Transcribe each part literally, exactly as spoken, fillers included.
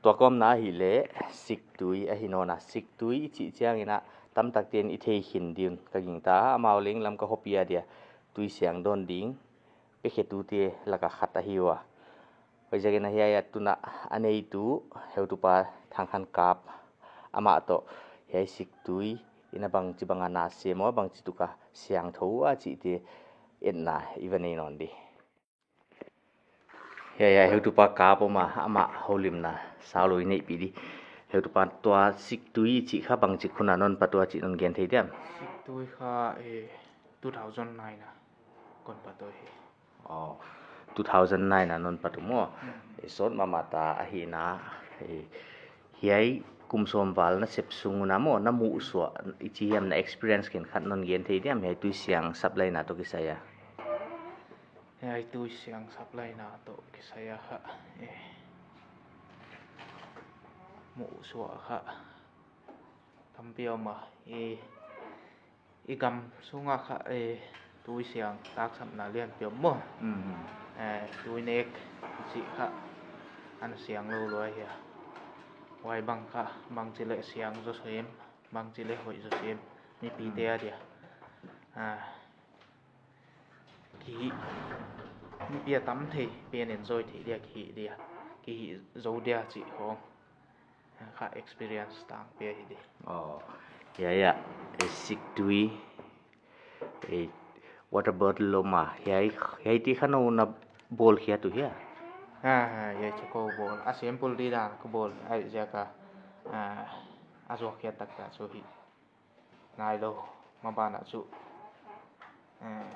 Tua kawmna ahihleh siktui ahi nawn a, siktui i chih chiangin a tamtakte'n i thei khin ding ka gingta, amau leng Lamka khopi a dia tui siang dawn ding pekhetute laka khat ahi ua. Huaiziakin a hiai a tuna a neitu heutupa Thangkhankap, amah toh hiai siktui in a bangchibang a na sem ua, bangchituk a siangthou ua chihte etna i va nei nawn di. Hiai, hiai heutupa Kap om a, amah houlimna saulou i neihpih di. Heutupa, tua siktui chih kha bangchik hun a non pat ua chih non gen thei diam? Siktui kha, eh, two thousand nine a kon pat ua hi. Oh, two thousand nine a non pat uh maw. Hmm. Eh, sawt mahmah ta ahihna, eh, hiai kum sawm val na sep sung un a maw, na muhsuah, i chi hiam, na experience khenkhat non gen thei diam, hiai tui siang supply na toh kisai a? Hiai tui siang supply na toh kisai a kha, eh, muhsuah kha tampi om a, eh, i gam sunga kha, eh, tui siang taksapna lianpi om maw. Mhm. Eh, tui nek chih kha ana siang lou lua hia. Huai bang kha, bangchi leh siang zaw sem, bangchi leh hoih zaw sem, mipite a dia. Ah, kihih, mipi a tam thei pen enjoy thei dia kihih dia, kihih zou dia chih khong kha experience tangpi ahi di. Oh, ya, ya. Eh, siktui, eh, water bottle om a, hiai, hiaite kha nou na bawl khiat uh hia? Ha, ha, hiai chu kou bawl. A sample di dan kou bawl, ahihziak a, ah, a zuak khiat taktak chu hi nailou, maban a chu, eh,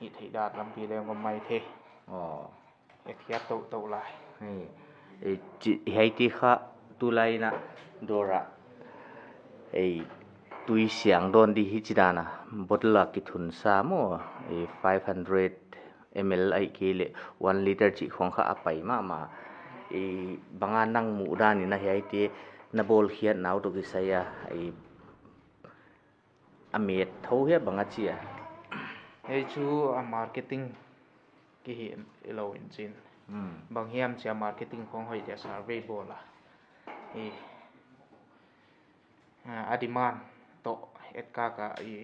hih theih dan lampi leng om maithei. Oh. Etkhiat touhtouh lai. Hei, eh, chi-, hiaite kha tulai in a dawr a, eh, tui siang dawn di hichi dan a bottle a kithun sa maw, eh, five hundred M L ahihkeileh one litre chih khong kha a pai mahmah. Eh, bang a nang muhdan in a hiaite na bawl khiatna uh toh kisai a, eh, a met thou hia, bang a chi a? Hiai chu a marketing kihih lou in chin. Hmm. Bang hiam chia marketing khong hoih dia survey bawl a. I, ah, a demand toh etkak a i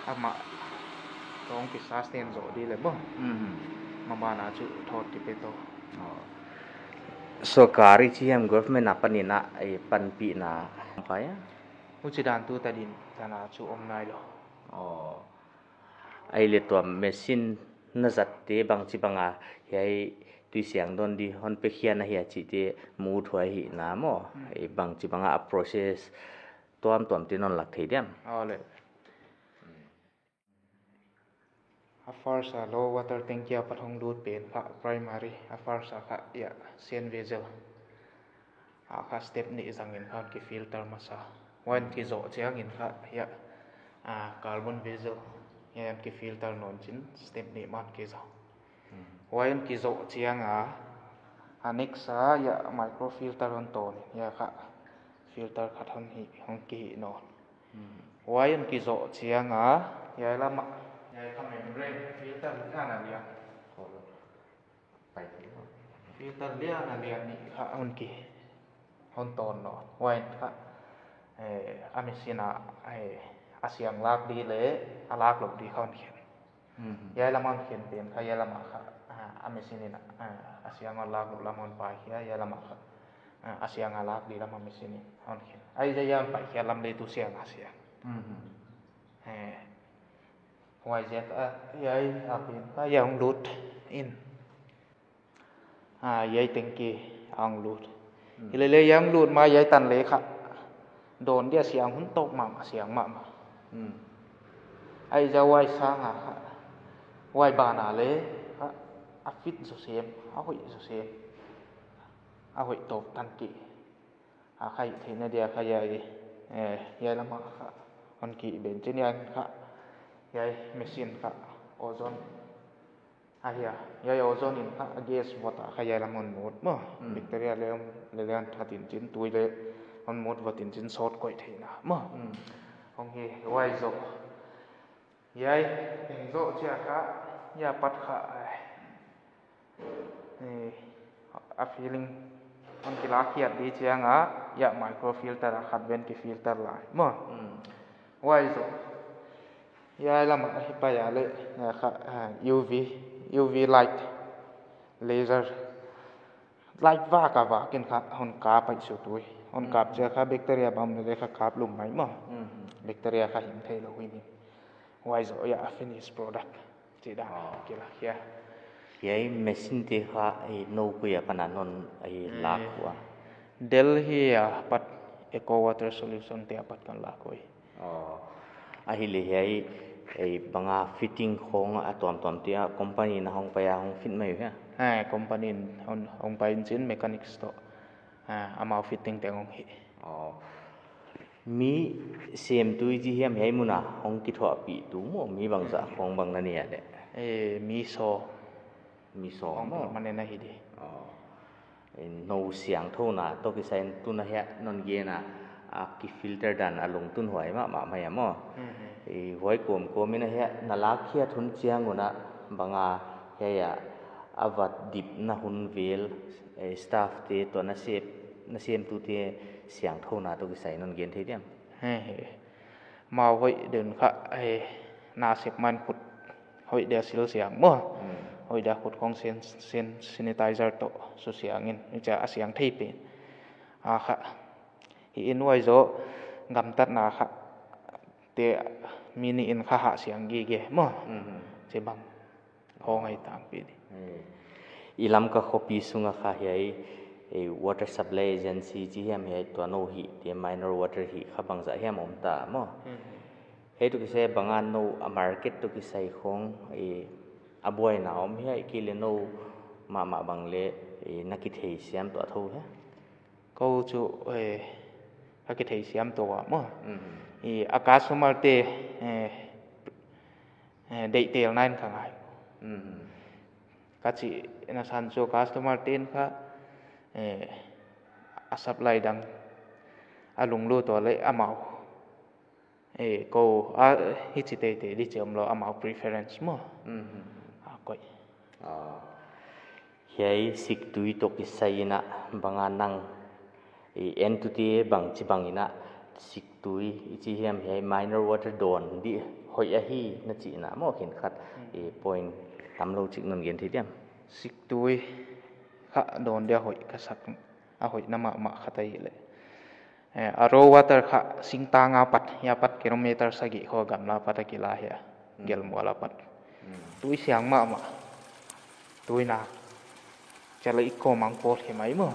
amah tawng ki sustain zou di leh maw. Hmm. Maban a chu thawt kipe tou. Oh. Sorkar i chi hiam, government apan in a, i panpihna pai a? Huchi dan tutan in tan a chu om nailou. Oh. Ahihleh tua machine na zatte bangchibang a hiai tui siang dawn di hon pe khiat na hia chihte mu thuai hi na maw. Hmm. Eh, bangchibang a process tuamtuam te non lak thei diam? Aw le. A first a low water tank a pat hong lut pen kha primary, a first a kha hiai sand vessel a kha step nih zang in kha hon ki filter masa. Huai hon kizoh chiang in kha hiai, ah, carbon vessel hiai hon ki filter nawn chin step nih mah hon kizang. Hmm. Huai hon kizoh chiang a, a next a hiai micro filter hon tawn in hiai kha filter khat hon hih, hon kihih nawn. Hmm. Huai hon kizoh chiang a, hiai lam a, hiai kha membrane filter lian a lian. Pai thei maw. Filter lian a lian nih kha hon ki, hon tawn nawn. Huai kha, eh, a machine a, eh, a siang lak di leh a lak louh di kha hon khen. Mhm. Hiai lam a hon khen pen kha hiai lam a kha, ah, a machine in, ah, a siang hon lak louh lam hon pai khia, hiai lam a kha, ah, a siang a lak di lam a machine in hon khen. Huaiziak a hon pai khia lam leh tu siang a siang. Mhm. Eh, huaiziak a, hiai a pen kha hiai hong lut in. Ah, hiai tank a hong lut. Hmm. Hilele hiai hong lut ma hiai tan leh kha dawn dia siang hun tawk mahmah, siang mahmah. Hmm. Huaiziak huai sang a kha, huai ban a leh kha, a fit zaw sem, a hoih zaw sem. A hoih tawp tan ki. A kha hih theihna dia kha hiai, eh, hiai lam a kha hon ki ben chin hiai kha, hiai machine kha ozone. A hiai, hiai ozone in kha gas vot a kha hiai lam hon mut maw. Hmm. Bacteria leh, leh leh hon that in chin, tui leh hon mut vot in chin sawt koih theihna maw. Hmm. Hong hi huai zaw. Hiai, heng zoh chiang kha, hiai pat kha, eh, eh, a feeling Hon kilak khiat di chiang a, hiai micro filter a khat ven ki filter lai maw. Huai zoh. Hiai lam a hi pai a leh, eh, kha, eh, U V, U V light, laser. Light vak a vak in kha hon kap pai su tui. Hon kap chia kha bacteria bang leh kha kap lum mai maw. Bacteria kha hing theilou hi mi. Huai zoh hiai finished product. Chi dan kilak hia. Hiai machine te kha, eh, nou kuia pana non, eh, lak ua. Delhi a pat Eco Water Solution te a pat kon lak ua. Aw. Ahihleh hiai, eh, banga fitting khong a tuamtuam te a company na hong pai a hong fit mai uh hia? Eh, company in hong, hong pai in chin mechanics toh. Ah, amau fitting te hong hi. Aw. Mi semtui chi hiam hiai mun a hong kithuahpih tu maw, mi bangzah khong bang na nei a leh? Eh, mi sawm. Mi sawm maw? Permanent ahi di. Aw. Eh, nou siangthouna toh kisai in tuna hiai non gen a, a ki filter dan a lungtun huai mahmah mai a maw. Eh, huai kawmkawm in a hiai na lak khiat hun chiang un a banga hiai a a va dipna hun vel, eh, staff te toh na sem, na semtute siangthouna toh kisai non gen thei diam? He, he. Mau hoih den kha, eh, na sep man khut hoih dia sil siang maw. Hoih dia khut khong sen, sen, sanitizer toh su siang in, i chia a siang thei pen. A kha, hi in huai zoh, gamtatna kha, te mi nih in kha hah siang gige maw. Chi bang. Khong ahi tangpi di. Eh, i Lamka khopi sunga kha hiai, eh, water supply agency chi hiam hiai tua nou hihte mineral water hih kha bangzah hiam om ta maw? Hiai toh kisai banga nou a market toh kisai khong, eh, a buaina om hia, ahihkeileh nou mahmah bang leh, eh, na kithei siam tuah thou hia? Kou chu, eh, ka kithei siam tuah maw. I a customer te, eh, eh, deihtelna in ka ngai. Ka chihna san chu customer te'n kha, eh, a supply dang a lunglut ua leh amau. Eh, kou, a, hichi teitei di chi omlou amau preference maw. A koih. Aw. Hiai siktui toh kisai in a banga nang, eh, entute bangchibang in a siktui i chi hiam hiai mineral water dawn di hoih ahi na chihna maw khenkhat, eh, point tamlou chik non gen thei diam? Siktui kha dawn dia hoih ka sak a hoihna mahmah khat ahihleh. Eh, a raw water kha singtang a pat, hiai a pat kilometer sagih khong gamla pat a kila hia. Gelmual a pat. Tui siang mahmah. Tui na. Chala i ko mang ko hi mai maw.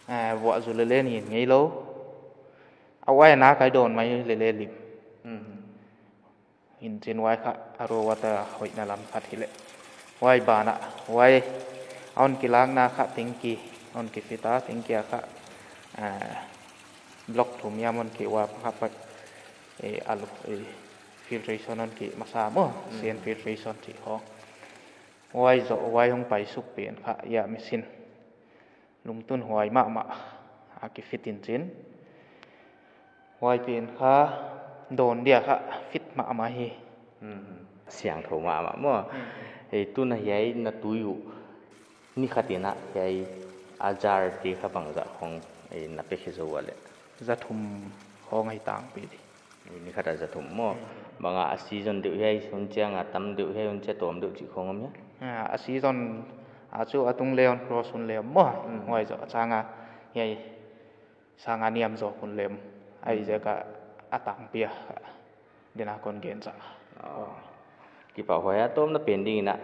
Eh, vuah zu lele ni ngeilou. A huai na kai dawn mai lele lim. Hi'n chin huai kha a raw water a hoihna lam khat hileh. Huai banah, huai a hon kilakna kha tanki, hon kifit a tanki a kha, ah, block thum hiam hon ki uap kha pat, eh, alu, eh, filtration hon ki masa maw, sand filtration chih khong. Huai zoh, huai hong paisuk pen kha, hiai machine. Lungtun huai mahmah a kifit in chin. Huai pen kha dawn dia kha fit mahmah hi. Siangthou mahmah maw. Hei tuna hiai na tui uh ni khat in a hiai a jar te kha bangzah khong, eh, na pe khe zou a leh? Za thum khong ahi tangpi di. Ni khat a za thum maw. Banga a season deuh hiai hun chiang a tam deuh hiai hun chiang tawm deuh chih khong om hia? Ah, a season a chu a tung leh hon cross hun leh maw. Huai zoh a chang a hiai sang a niam zoh hun leh. Huai zoh kha a tangpi a. Dena kon gen sa. Aw. Kipahhuai a tawmna pen ding in a,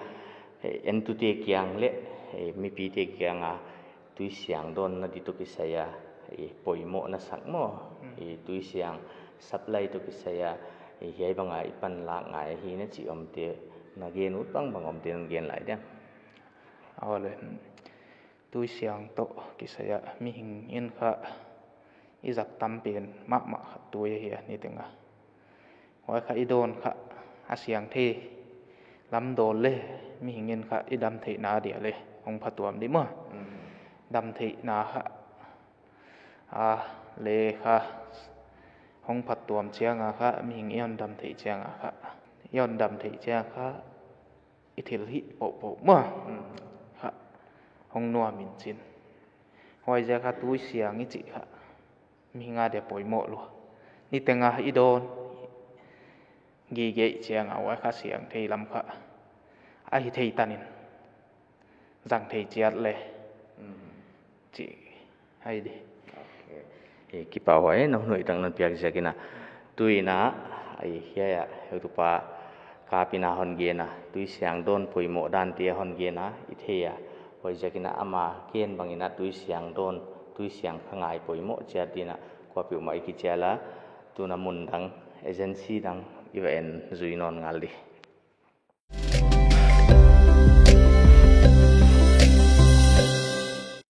eh, entute kiang leh, eh, mipite kiang a, tui siang dawnna di toh kisai a, eh, poimoh na sak maw. Eh, tui siang supply toh kisai a, eh, hiai banga i panlak ngai hi na chih omte, na gen ut bangbang omte na gen lai diam? Aw leh. Tui siang toh kisai a mihing in kha i zat tam pen mahmah kha tui ahi a niteng a. Huai kha i dawn kha a siang thei lam dawn leh mihing in kha i damtheihna dia leh hong phatuam di maw. Damtheihna kha a leh kha hong phatuam chiang a kha mihing i hon damtheih chiang a kha i hon damtheih chiang kha i thil hih pohpoh maw. Kha hong nuam in chin. Huaiziak a tui siang i chih kha mihing a dia poimoh lua. Niteng a i dawn gige chiang a huai kha siang thei lam kha a hi thei tan in zang thei chiat le chih ahi di. Kipahhuai, na hun hoih tak non piak ziak in a. Tui in a, hiai a heutupa Kap in a hon gen a, tui siang dawn poimoh dan te a hon gen a i thei a. Huaiziak in a ama ken bang in a tui siang dawn, tui siang kha ngai poimoh chiat di in a, kuapeuhmah i kichial a, tun a mun dang, agency dang i va en zui nawn ngal di.